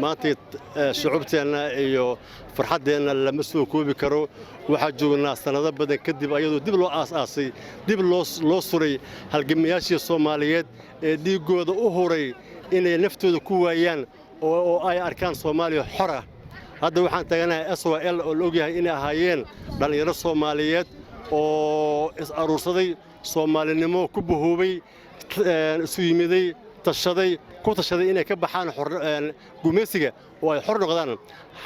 Maanta shucuubteenna iyo farxaddeenna lama soo koobi karo. Waxaa joognaa sannado badan kadib ayadoo dib loo aas-aasay, dib loo suray halgamayaashii Soomaaliyeed ee dhiiggooda u huray inay naftooda ku waayaan oo ay arkaan Soomaaliya xora. Hadda waxaan taaganahay SYL oo la ogyahay inay ahaayeen dhallinyaro Soomaaliyeed oo is aruursaday, Soomaalinimo ku bahoobay, isu yimiday, tashaday, ku tashaday inay ka baxaan gumaysiga oo ay xor noqdaan.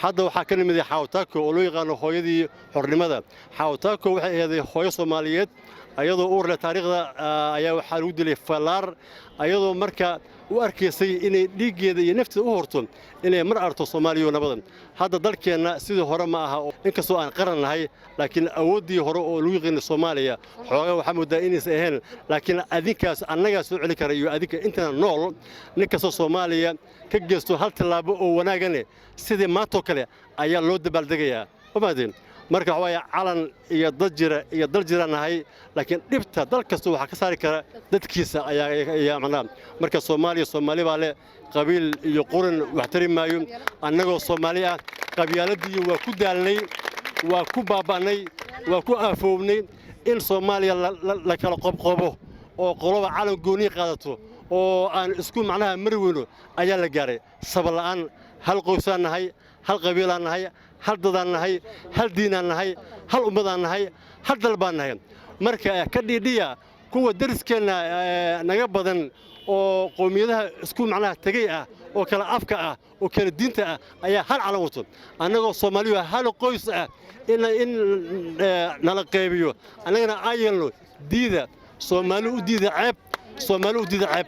Hadda waxaa ka nimiday Xaawataako oo loo yaqaano hooyadii xornimada. Xaawataako waxay ahayd hooyo Soomaaliyeed ayadoo uur leh. Taariikhda ayaa waxaa lagu dilay fallaar, ayadoo marka u arkaysay inay dhiiggeeda iyo nafteeda u horto inay mar arto Soomaaliya nabadan. Hadda dalkeenna sidii hore ma aha. Inkastoo aan qaran nahay, laakiin awooddii hore oo lagu yaqiinay Soomaaliya xoogaa waxaa moodaa inaysan ahayn. Laakiin adinkaas annagaa soo celi kara iyo adinka intana nool. Nin kastoo Soomaaliya ka geysto hal tallaabo oo wanaagane, sidii maantoo kale ayaa loo dabaaldegayaa mafahateen? Marka waxa waaye, calan iyo dad jira iyo dal jira nahay, laakiin dhibta dal kasta waxaa ka saari kara dadkiisa ayaa macnaha. Marka Soomaaliya Soomaali baa leh. Qabiil iyo quran wax tari maayo. Annagoo Soomaali ah qabyaaladii waa ku daalnay, waa ku baaba'nay, waa ku aafoobnay. In Soomaaliya la kala qobqobo oo qoloba calan gooniyi qaadato oo aan isku macnaha mari weyno ayaa la gaaray sabala'aan. Hal qoysaan nahay, hal qabiilaan nahay, hal dadaan nahay, hal diinaan nahay, hal ummadaan nahay, hal dal baan nahay. Marka ka dhiidhiya kuwa dariskeenna naga badan oo qowmiyadaha isku macnaha tegey ah oo kala afka ah oo kala diinta ah ayaa hal calan wato. Annagoo Soomaaliyu hal qoys ah in nala qaybiyo, annagana aan yeelno, diida. Soomaali u diida ceeb, Soomaali u diida ceeb.